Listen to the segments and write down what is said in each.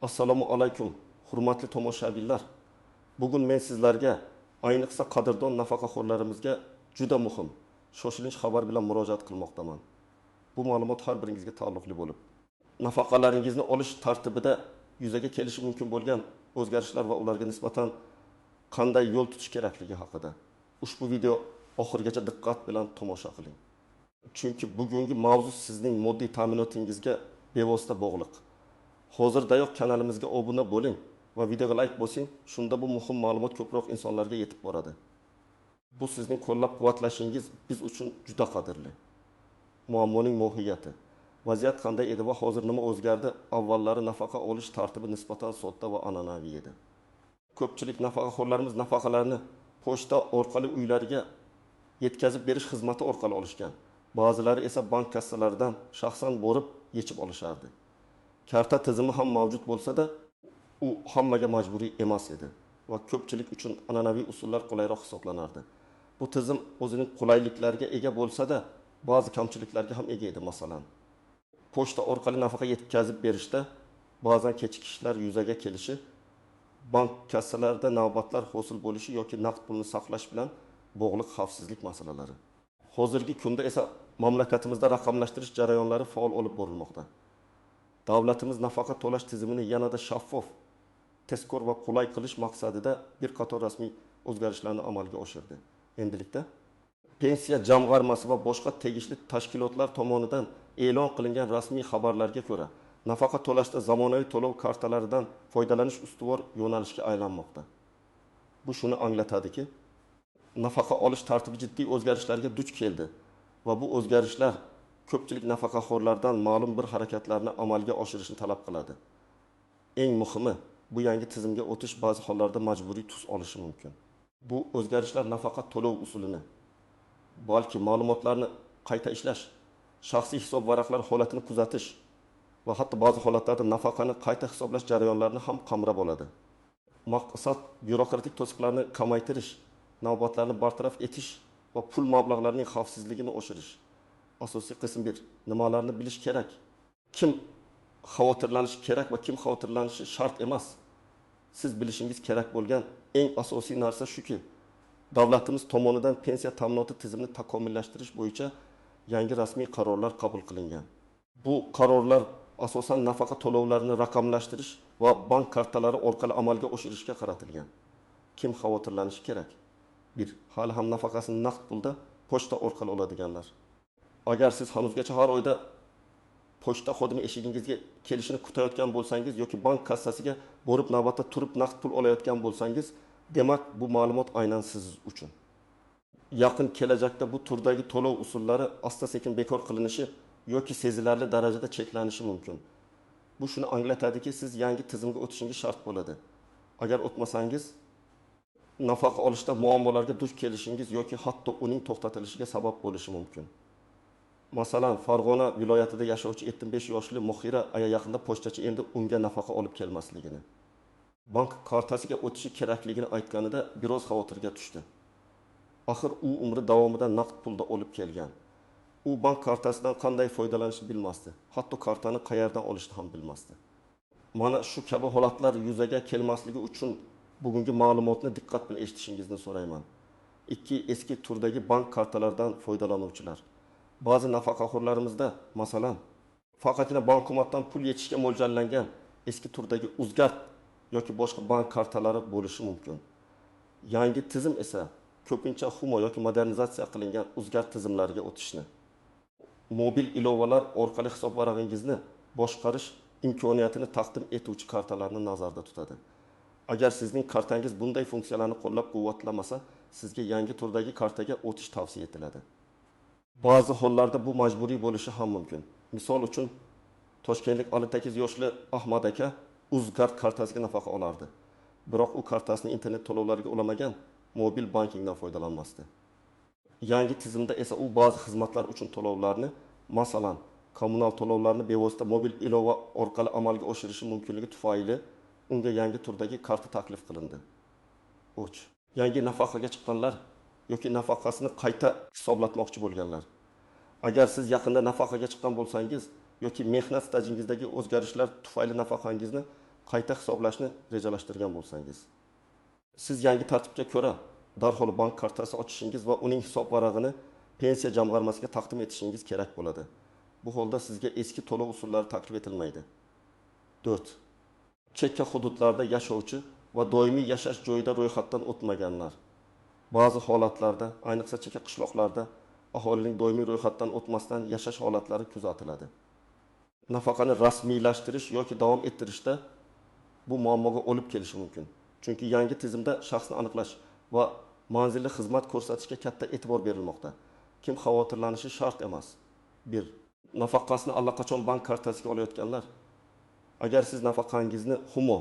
Assalomu alaykum, hurmatli tomoshabinlar. Bugun men sizlarga, ayniqsa qadrdon nafaqaxo'rlarimizga juda muhim, shoshilinch xabar bilan murojaat qilmoqdaman. Bu ma'lumot har biringizga taalluqli bo'lib, nafaqalaringizni olish tartibida yuzaga kelishi mumkin bo'lgan o'zgarishlar va ularga nisbatan qanday yo'l tutish kerakligi haqida. Ushbu video oxirigacha diqqat bilan tomosha qiling. Chunki bugungi mavzu sizning moddiy ta'minotingizga bevosita bog'liq. Hozirdayoq kanalimizga obuna bo'ling va videoga like bosing, shunda bu muhim ma'lumot ko'proq insonlarga yetib boradi. Bu sizning qo'llab-quvvatlashingiz biz uchun juda qadrli. Muammoning mohiyati. Vaziyat qanday edi va hozir nima o'zgardi? Avvallari nafaqa olish tartibi nisbatan sodda va an'anaviy edi. Ko'pchilik nafaqaxo'rlarimiz nafaqalarni pochta orqali uylariga yetkazib berish xizmati orqali olishgan. Ba'zilari esa bank kassalaridan shaxsan borib yechib olishardi. Karta tizimi ham mavjud bo'lsa-da, u hammaga majburiy emas edi va ko'pchilik uchun an'anaviy usullar qulayroq hisoblanardi. Bu tizim o'zining qulayliklariga ega bo'lsa-da, ba'zi kamchiliklarga ham ega edi. Masalan, pochta orqali nafaqa yetkazib berishda ba'zan kechikishlar yuzaga kelishi, bank kassalarida navbatlar hosil bo'lishi yoki naqd pulni saqlash bilan bog'liq xavfsizlik masalalari. Hozirgi kunda esa mamlakatimizda raqamlashtirish jarayonlari faol olib borilmoqda. Davlatimiz nafaqa to'lash tizimini yanada shaffof, tezkor va qulay qilish maqsadida bir qator rasmiy o'zgarishlarni amalga oshirdi. Endilikda pensiya jamg'armasi va boshqa tegishli tashkilotlar tomonidan e'lon qilingan rasmiy xabarlarga ko'ra, nafaqa to'lashda zamonaviy to'lov kartalaridan foydalanish ustuvor yo'nalishga aylanmoqda. Bu shuni anglatadiki, nafaqa olish tartibi jiddiy o'zgarishlarga duch keldi va bu o'zgarishlar ko'pchilik nafaqaxo'rlardan ma'lum bir harakatlarni amalga oshirishni talab qiladi. Eng muhimi, bu yangi tizimga o'tish ba'zi hollarda majburiy tus olishi mumkin. Bu o'zgarishlar nafaqa to'lov usulini, balki ma'lumotlarni qayta ishlash, shaxsiy hisob varaqlar holatini kuzatish va hatto ba'zi holatlarda nafaqani qayta hisoblash jarayonlarini ham qamrab oladi. Maqsad byurokratik to'siqlarni kamaytirish, navbatlarni bartaraf etish va pul mablag'larining xavfsizligini oshirish. Asosiy qism 1. Nimalarni bilish kerak? Kim xavotirlanishi kerak va kim xavotirlanishi shart emas? Siz bilishingiz kerak bo'lgan eng asosiy narsa shuki, davlatimiz tomonidan pensiya ta'minoti tizimini takomillashtirish bo'yicha yangi rasmiy qarorlar qabul qilingan. Bu qarorlar asosan nafaqa to'lovlarini raqamlashtirish va bank kartalari orqali amalga oshirishga qaratilgan. Kim xavotirlanishi kerak? 1. Hali ham nafaqasini naqd pulda pochta orqali oladiganlar. Agar siz hanuzgacha har oyda pochta xodimi eshigingizga kelishini kutayotgan bo'lsangiz yoki bank kassasiga borib navbatda turib naqd pul olayotgan bo'lsangiz, demak bu ma'lumot aynan siz uchun. Yaqin kelajakda bu turdagi to'lov usullari asta-sekin bekor qilinishi yoki sezilarli darajada cheklanishi mumkin. Bu shuni anglatadiki, siz yangi tizimga o'tishingiz shart bo'ladi. Agar o'tmasangiz, nafaqa olishda muammolarga duch kelishingiz yoki hatto uning to'xtatilishiga sabab bo'lishi mumkin. Masalan, Farg'ona viloyatida yashovchi 75 yoshli Mohira aya yaqinda pochtachi endi unga nafaqa olib kelmasligini, bank kartasiga o'tishi kerakligini aytganida biroz xavotirga tushdi. Axir u umri davomida naqd pulda olib kelgan. U bank kartasidan qanday foydalanishni bilmasdi, hatto kartani qayerdan olishni ham bilmasdi. Mana shu kabi holatlar yuzaga kelmasligi uchun bugungi ma'lumotni diqqat bilan eshitishingizni so'rayman. 2. Eski turdagi bank kartalaridan foydalanuvchilar. Ba'zi nafaqaxo'rlarimizda, masalan, faqatgina bankomatdan pul yechishga mo'ljallangan eski turdagi Uzcard yoki boshqa bank kartalari bo'lishi mumkin. Yangi tizim esa ko'pincha Humo yoki modernizatsiya qilingan Uzcard tizimlariga o'tishni, mobil ilovalar orqali hisob varag'ingizni boshqarish imkoniyatini taqdim etuvchi kartalarni nazarda tutadi. Agar sizning kartangiz bunday funksiyalarni qo'llab-quvvatlamasa, sizga yangi turdagi kartaga o'tish tavsiya etiladi. Ba'zi hollarda bu majburiy bo'lishi ham mumkin. Misol uchun, toshkentlik 58 yoshli Ahmad aka Uzcard kartasiga nafaqa olardi. Biroq u kartasini internet to'lovlariga ulamagan, mobil bankingdan foydalanmasdi. Yangi tizimda esa u ba'zi xizmatlar uchun to'lovlarni, masalan, kommunal to'lovlarni bevosita mobil ilova orqali amalga oshirishi mumkinligi tufayli unga yangi turdagi karta taklif qilindi. 3. Yangi nafaqaga chiqqanlar yoki nafaqasini qayta hisoblatmoqchi bo'lganlar. Agar siz yaqinda nafaqaga chiqqan bo'lsangiz yoki mehnat stajingizdagi o'zgarishlar tufayli nafaqangizni qayta hisoblashni rejalashtirgan bo'lsangiz. Siz yangi tartibga ko'ra darhol bank kartasi ochishingiz va uning hisob varag'ini pensiya jamg'armasiga taqdim etishingiz kerak bo'ladi. Bu holda sizga eski to'lov usullari taklif etilmaydi. 4. Chekka hududlarda yashovchi va doimiy yashash joyida ro'yxatdan o'tmaganlar. Ba'zi holatlarda, ayniqsa chekka qishloqlarda aholining doimiy ro'yxatdan o'tmasdan yashash holatlari kuzatiladi. Nafaqani rasmiylashtirish yoki davom ettirishda bu muammoga olib kelishi mumkin. Chunki yangi tizimda shaxsni aniqlash va manzilli xizmat ko'rsatishga katta e'tibor berilmoqda. Kim xavotirlanishi shart emas. 1. Nafaqasini allaqachon bank kartasiga olayotganlar. Agar siz nafaqangizni Humo,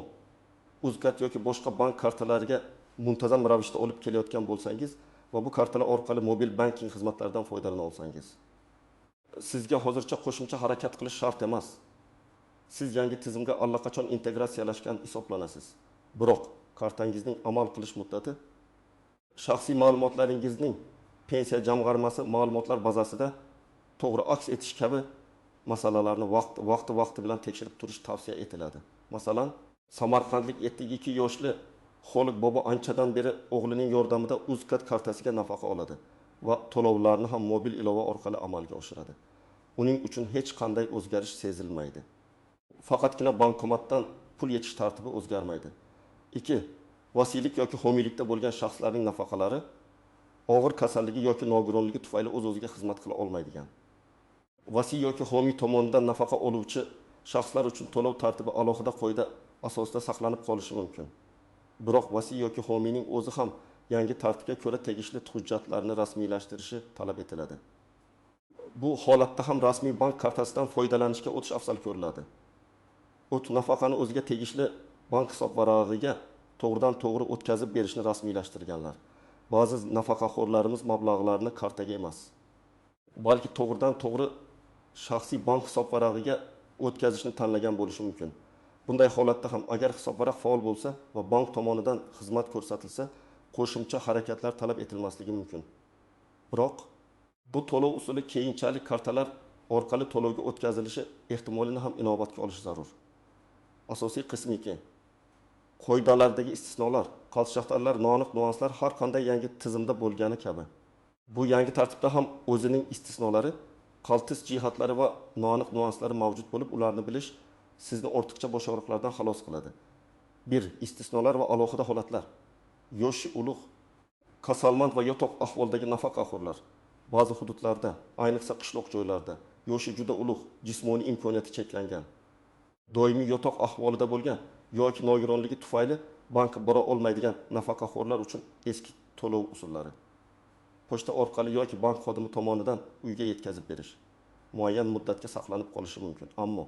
Uzcard yoki boshqa bank kartalariga muntazam ravishda olib kelayotgan bo'lsangiz va bu kartalar orqali mobil banking xizmatlaridan foydalana olsangiz, sizga hozircha qo'shimcha harakat qilish shart emas. Siz yangi tizimga allaqachon integratsiyalashgan hisoblanasiz. Biroq kartangizning amal qilish muddati shaxsiy ma'lumotlaringizning pensiya jamg'armasi ma'lumotlar bazasida to'g'ri aks etish kabi masalalarni vaqti bilan tekshirib turish tavsiya etiladi. Masalan, samarqandlik 52 yoshli Xoliq bobo anchadan beri o'g'lining yordamida Uzcard kartasiga nafaqa oladi va to'lovlarni ham mobil ilova orqali amalga oshiradi. Uning uchun hech qanday o'zgarish sezilmaydi. Faqatgina bankomatdan pul yechish tartibi o'zgarmaydi. 2. Vasiylik yoki homiylikda bo'lgan shaxslarning nafaqalari og'ir kasalligi yoki nogironligi tufayli o'z-o'ziga xizmat qila olmaydigan. Vasiy yoki homiy tomonidan nafaqa oluvchi shaxslar uchun to'lov tartibi alohida qoida asosida saqlanib qolishi mumkin. Biroq vasiy yoki homiyning o'zi ham yangi tartibga ko'ra tegishli hujjatlarni rasmiylashtirishi talab etiladi. Bu holatda ham rasmiy bank kartasidan foydalanishga o'tish afzal ko'riladi. O't nafaqani o'ziga tegishli bank hisob varag'iga to'g'ridan to'g'ri o'tkazib berishni rasmiylashtirganlar. Ba'zi nafaqaxo'rlarimiz mablag'larni kartaga emas, balki to'g'ridan to'g'ri shaxsiy bank hisob varag'iga o'tkazishni tanlagan bo'lishi mumkin. Bunday holatda ham agar hisobvaraq faol bo'lsa va bank tomonidan xizmat ko'rsatilsa, qo'shimcha harakatlar talab etilmasligi mumkin. Biroq bu to'lov usuli keyinchalik kartalar orqali to'lovga o'tkazilishi ehtimolini ham inobatga olish zarur. Asosiy qismi 2. Qoidalardagi istisnolar, qaltis noaniq nuanslar har qanday yangi tizimda bo'lgani kabi. Bu yangi tartibda ham o'zining istisnolari, qaltis jihatlari va noaniq nuanslari mavjud bo'lib, ularni bilish sizni ortiqcha boshog'riqlardan xalos qiladi. 1. Istisnolar va alohida holatlar. Yoshi ulug', kasalmand va yotoq ahvoldagi nafaqaxo'rlar. Ba'zi hududlarda, ayniqsa qishloq joylarda yoshi juda ulug', jismoniy imkoniyati cheklangan, doimiy yotoq ahvolida bo'lgan yoki nogironligi tufayli bankka bora olmaydigan nafaqaxo'rlar uchun eski to'lov usullari. Pochta orqali yoki bank xodimi tomonidan uyga yetkazib berish muayyan muddatga saqlanib qolishi mumkin, ammo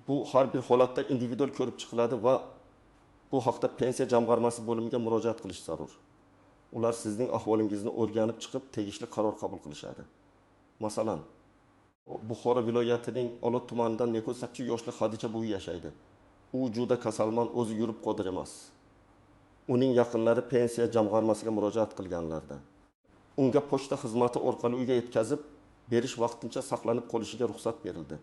bu har bir holatda individual ko'rib chiqiladi va bu haqda pensiya jamg'armasi bo'limiga murojaat qilish zarur. Ular sizning ahvolingizni o'rganib chiqib, tegishli qaror qabul qilishadi. Masalan, Buxoro viloyatining Olot tumanidan 8 yoshli Xadicha buvi yashaydi. U juda kasalmon, o'zi yurib qodir emas. Uning yaqinlari pensiya jamg'armasiga murojaat qilganlarda unga pochta xizmati orqali uyga yetkazib berish vaqtincha saqlanib qolishiga ruxsat berildi.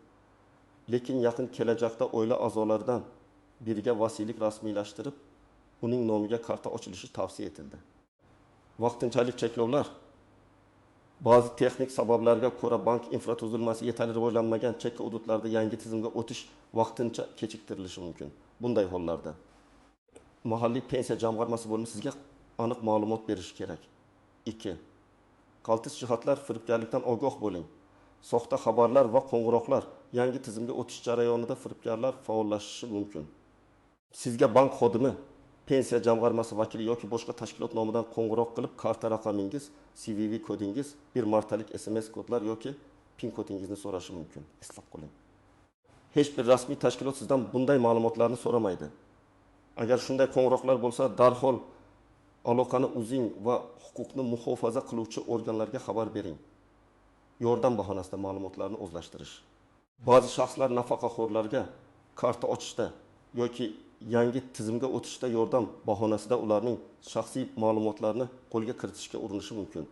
Lekin yaqin kelajakda oila a'zolaridan biriga vasiylik rasmiylashtirib, uning nomiga karta ochilishi tavsiya etildi. Vaqtinchalik cheklovlar. Ba'zi texnik sabablarga ko'ra bank infratuzilmasi yetarli rivojlanmagan chekka hududlarda yangi tizimga o'tish vaqtincha kechiktirilishi mumkin. Bunday hollarda mahalliy pensiya jamg'armasi bo'limi sizga aniq ma'lumot berishi kerak. 2. Qaltis jihatlar, firibgarlikdan ogoh bo'ling. Soxta xabarlar va qo'ng'iroqlar yangi tizimga o'tish jarayonida firibgarlar faollashishi mumkin. Sizga bank xodimi, pensiya jamg'armasi vakili yoki boshqa tashkilot nomidan qo'ng'iroq qilib, karta raqamingiz, CVV kodingiz, bir martalik SMS kodlar yoki PIN kodingizni so'rashi mumkin. Eslab qoling. Hech bir rasmiy tashkilot sizdan bunday ma'lumotlarni so'ramaydi. Agar shunday qo'ng'iroqlar bo'lsa, darhol aloqani uzing va huquqni muhofaza qiluvchi organlarga xabar bering. Yordam bahonasida ma'lumotlarni o'zlashtirish. Ba'zi shaxslar nafaqaxo'rlarga karta ochishda yoki yangi tizimga o'tishda yordam bahonasida ularning shaxsiy ma'lumotlarini qo'lga kiritishga urinishi mumkin.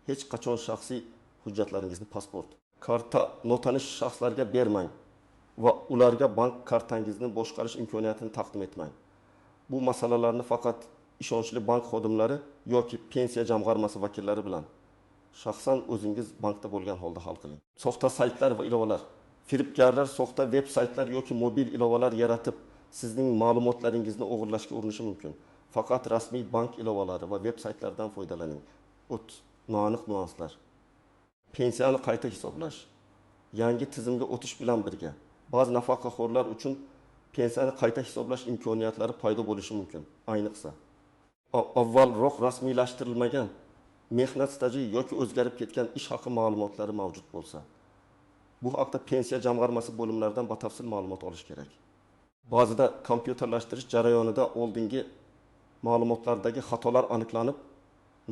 Hech qachon shaxsiy hujjatlaringizni pasport, karta notanish shaxslarga bermang. va ularga bank kartangizni boshqarish imkoniyatini taqdim etmang. Bu masalalarni faqat ishonchli bank xodimlari yoki Pensiya jamg'armasi vakillari bilan shaxsan o'zingiz bankda bo'lgan holda hal qiling. Soxta saytlar va ilovalar. Firibgarlar soxta veb-saytlar yoki mobil ilovalar yaratib, sizning ma'lumotlaringizni o'g'irlashga urinishi mumkin. Faqat rasmiy bank ilovalari va veb-saytlardan foydalaning. O't noaniq nyuanslar. Pensiyani qayta hisoblash. Yangi tizimga o'tish bilan birga ba'zi nafaqaxo'rlar uchun pensiyani qayta hisoblash imkoniyatlari paydo bo'lishi mumkin. Ayniqsa, avvalroq rasmiylashtirilmagan mehnat staji yoki o'zgarib ketgan ish haqi ma'lumotlari mavjud bo'lsa, bu haqda pensiya jamg'armasi bo'limlaridan batafsil ma'lumot olish kerak. Ba'zida kompyuterlashtirish jarayonida oldingi ma'lumotlardagi xatolar aniqlanib,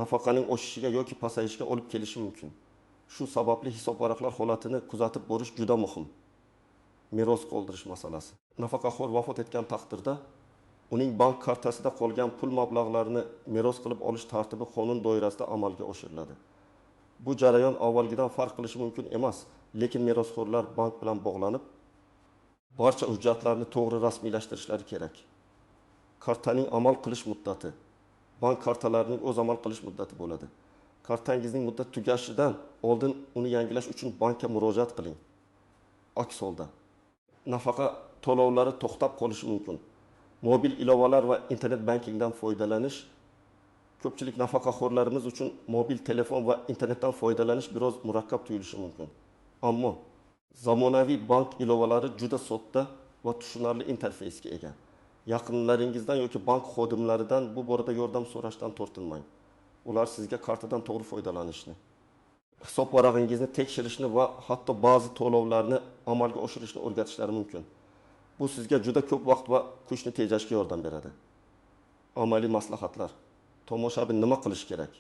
nafaqaning oshishiga yoki pasayishiga olib kelishi mumkin. Shu sababli hisobvaraqlar holatini kuzatib borish juda muhim. Meros qoldirish masalasi. Nafaqaxo'r vafot etgan taqdirda uning bank kartasida qolgan pul mablag'larini meros qilib olish tartibi qonun doirasida amalga oshiriladi. Bu jarayon avvalgidan farq qilishi mumkin emas, lekin merosxo'rlar bank bilan bog'lanib, barcha hujjatlarni to'g'ri rasmiylashtirishlari kerak. Kartaning amal qilish muddati. Bank kartalarining o'z amal qilish muddati bo'ladi. Kartangizning muddati tugashidan oldin uni yangilash uchun bankka murojaat qiling. Aks holda nafaqa to'lovlari to'xtab qolishi mumkin. Mobil ilovalar va internet bankingdan foydalanish. Ko'pchilik nafaqaxo'rlarimiz uchun mobil telefon va internetdan foydalanish biroz murakkab tuyulishi mumkin. Ammo zamonaviy bank ilovalari juda sodda va tushunarli interfeysga ega. Yaqinlaringizdan yoki bank xodimlaridan bu borada yordam so'rashdan tortinmang. Ular sizga kartadan to'g'ri foydalanishni, hisob varag'ingizni tekshirishni va hatto ba'zi to'lovlarni amalga oshirishni o'rgatishlari mumkin. Bu sizga juda ko'p vaqt va kuchni tejashga yordam beradi. Amaliy maslahatlar. Tomoshabin nima qilish kerak?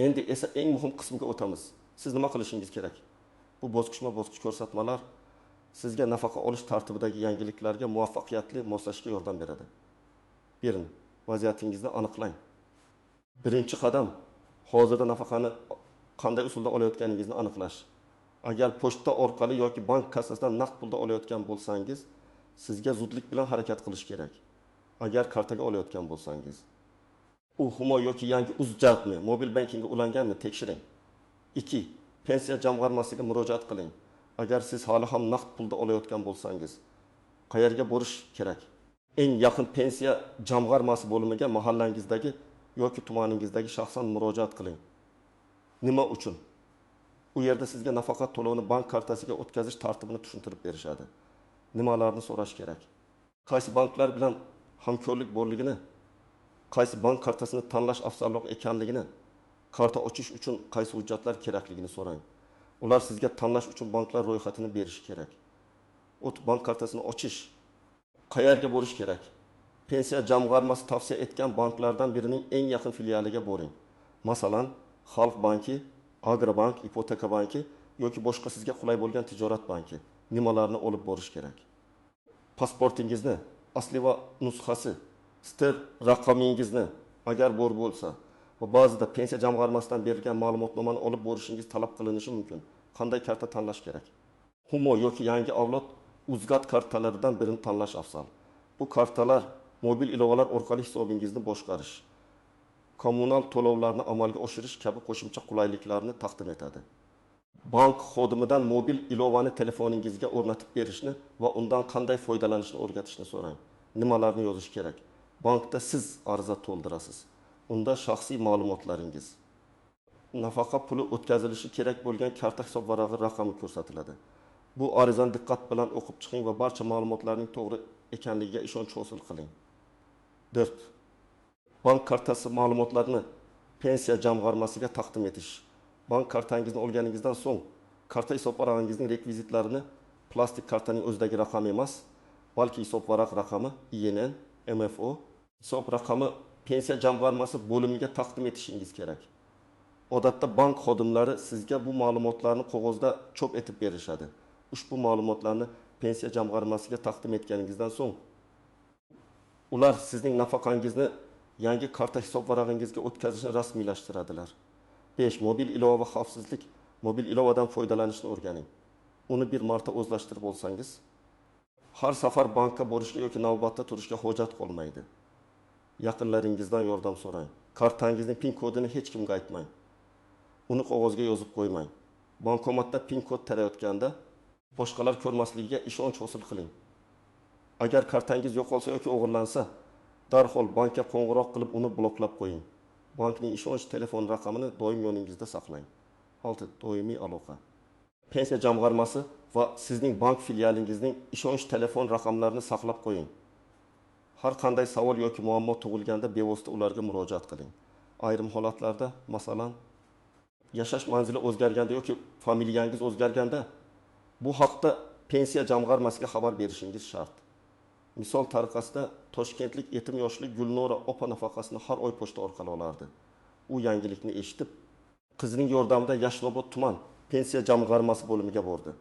Endi esa eng muhim qismga o'tamiz. Siz nima qilishingiz kerak? Bu bosqichma-bosqich ko'rsatmalar sizga nafaqa olish tartibidagi yangiliklarga muvaffaqiyatli moslashishga yordam beradi. 1. Vaziyatingizni aniqlang. Birinchi qadam hozirda nafaqani qanday usulda olayotganingizni aniqlash. Agar pochta orqali yoki bank kassasidan naqd pulda olayotgan bo'lsangiz, sizga zudlik bilan harakat qilish kerak. Agar kartaga olayotgan bo'lsangiz, u Humo yoki yangi UzJardmi, mobil bankingga ulanganmi tekshiring. 2. Pensiya jamg'armasiga murojaat qiling. Agar siz hali ham naqd pulda olayotgan bo'lsangiz, qayerga borish kerak? Eng yaqin pensiya jamg'armasi bo'limiga mahallangizdagi yoki tumaningizdagi shaxsan murojaat qiling. Nima uchun? U yerda sizga nafaqa to'lovini bank kartasiga o'tkazish tartibini tushuntirib berishadi. Nimalarni so'rash kerak? Qaysi banklar bilan hamkorlik borligini, qaysi bank kartasini tanlash afzalroq ekanligini, karta ochish uchun qaysi hujjatlar kerakligini so'rang. Ular sizga tanlash uchun banklar ro'yxatini berishi kerak. Bank kartasini ochish. Qayerga borish kerak? Pensiya jamg'armasi tavsiya etgan banklardan birining eng yaqin filialiga boring. Masalan, Xalq banki, Agrobank, Ipoteka banki yoki boshqa sizga qulay bo'lgan tijorat banki. Nimalarni olib borish kerak? Pasportingizni asli va nusxasi, STR raqamingizni agar bor bo'lsa va ba'zida pensiya jamg'armasidan berilgan ma'lumotnomani olib borishingiz talab qilinishi mumkin. Qanday karta tanlash kerak? Humo yoki yangi avlod Uzgat kartalaridan birini tanlash afzal. Bu kartalar mobil ilovalar orqali hisobingizni boshqarish, kommunal to'lovlarni amalga oshirish kabi qo'shimcha qulayliklarni taqdim etadi. Bank xodimidan mobil ilovani telefoningizga o'rnatib berishni va undan qanday foydalanishni o'rgatishni so'rang. Nimalarni yozish kerak? Bankda siz ariza to'ldirasiz. Unda shaxsiy ma'lumotlaringiz, nafaqa puli o'tkazilishi kerak bo'lgan karta hisobvarag'i raqami ko'rsatiladi. Bu arizani diqqat bilan o'qib chiqing va barcha ma'lumotlarning to'g'ri ekanligiga ishonch hosil qiling. 4. Bank kartasi ma'lumotlarini pensiya jamg'armasiga taqdim etish. Bank kartangizni olganingizdan so'ng karta hisobvarag'ingizning rekvizitlarini plastik kartaning o'zidagi raqam emas, balki hisobvaraq raqami, INN, MFO, hisob raqami pensiya jamg'armasi bo'limiga taqdim etishingiz kerak. Odatda bank xodimlari sizga bu ma'lumotlarni qog'ozda chop etib berishadi. Ushbu ma'lumotlarni pensiya jamg'armasiga taqdim etganingizdan so'ng ular sizning nafaqangizni yangi karta hisobvarag'ingizga o'tkazishni rasmiylashtiradilar. 5. Mobil ilova va xavfsizlik. Mobil ilovadan foydalanishni o'rganing. Uni bir marta o'zlashtirib olsangiz, Har safar bankka borishga yoki navbatda turishga hojat qolmaydi. Yaqinlaringizdan yordam so'rang. Kartangizning PIN kodini hech kimga aytmang. Uni qog'ozga yozib qo'ymang. Bankomatda PIN kod terayotganda boshqalar ko'rmasligiga ishonch hosil qiling. Agar kartangiz yo'qolsa yoki o'g'irlansa, darhol bankka qo'ng'iroq qilib uni bloklab qo'ying. Bankning ishonch telefon raqamini doim yoningizda saqlang. 6. Doimiy aloqa. Pensiya jamg'armasi va sizning bank filialingizning ishonch telefon raqamlarini saqlab qo'ying. Har qanday savol yoki muammo tug'ilganda bevosita ularga murojaat qiling. Ayrim holatlarda, masalan, yashash manzili o'zgarganda yoki familiyangiz o'zgarganda bu haqda pensiya jamg'armasiga xabar berishingiz shart. Misol tariqasida toshkentlik yetim yoshli Gulnora opa nafaqasini har oy pochta orqali olardi. U yangilikni eshitib, qizining yordamida Yashnobod tuman pensiya jamg'armasi bo'limiga bordi.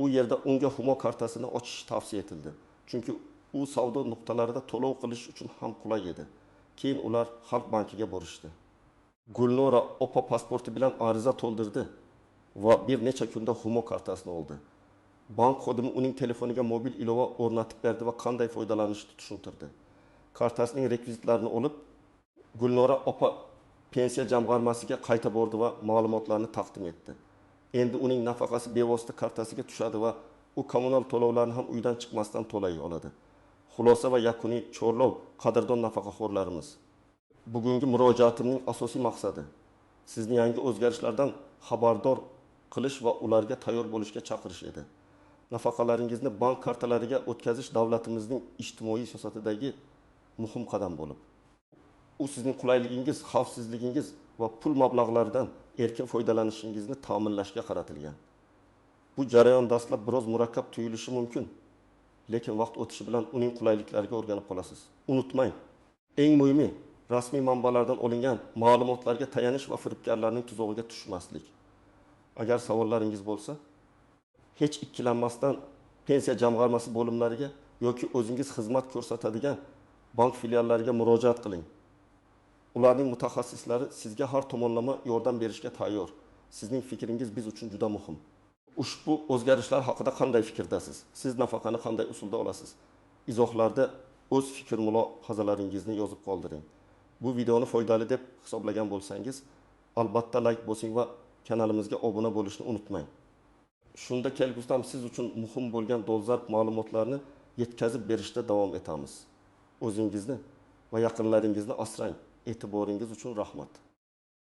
U yerda unga Humo kartasini ochish tavsiya etildi. Chunki u savdo nuqtalarida to'lov qilish uchun ham qulay edi. Keyin ular Xalq bankiga borishdi. Gulnora opa pasporti bilan ariza to'ldirdi va bir necha kunda Humo kartasini oldi. Bank xodimi uning telefoniga mobil ilova o'rnatib berdi va qanday foydalanishni tushuntirdi. Kartasining rekvizitlarini olib, Gulnora opa pensiya jamg'armasiga qayta bordi va ma'lumotlarni taqdim etdi. Endi uning nafaqasi bevosita kartasiga tushadi va u kommunal to'lovlarni ham uydan chiqmasdan to'lay oladi. Xulosa va yakuniy chorlov qadrdon nafaqaxo'rlarimiz. Bugungi murojaatimning asosiy maqsadi sizni yangi o'zgarishlardan xabardor qilish va ularga tayyor bo'lishga chaqirish edi. Nafaqalaringizni bank kartalariga o'tkazish davlatimizning ijtimoiy siyosatidagi muhim qadam bo'lib, u sizning qulayligingiz, xavfsizligingiz va pul mablag'laridan erkin foydalanishingizni ta'minlashga qaratilgan. Bu jarayon dastlab biroz murakkab tuyulishi mumkin, lekin vaqt o'tishi bilan uning qulayliklariga o'rganib qolasiz. Unutmang, eng muhimi rasmiy manbalardan olingan ma'lumotlarga tayanish va firibgarlarning tuzog'iga tushmaslik. Agar savollaringiz bo'lsa, hech ikkilanmasdan pensiya jamg'armasi bo'limlariga yoki o'zingiz xizmat ko'rsatadigan bank filiallariga murojaat qiling. Ularning mutaxassislari sizga har tomonlama yordam berishga tayyor. Sizning fikringiz biz uchun juda muhim. Ushbu o'zgarishlar haqida qanday fikrdasiz? Siz nafaqani qanday usulda olasiz? Izohlarda o'z fikr mulohazalaringizni yozib qoldiring. Bu videoni foydali deb hisoblagan bo'lsangiz, albatta like bosing va kanalimizga obuna bo'lishni unutmang. Shunda kelgusida ham siz uchun muhim bo'lgan dolzarb ma'lumotlarni yetkazib berishda davom etamiz. O'zingizni va yaqinlaringizni asrang. E'tiboringiz uchun rahmat.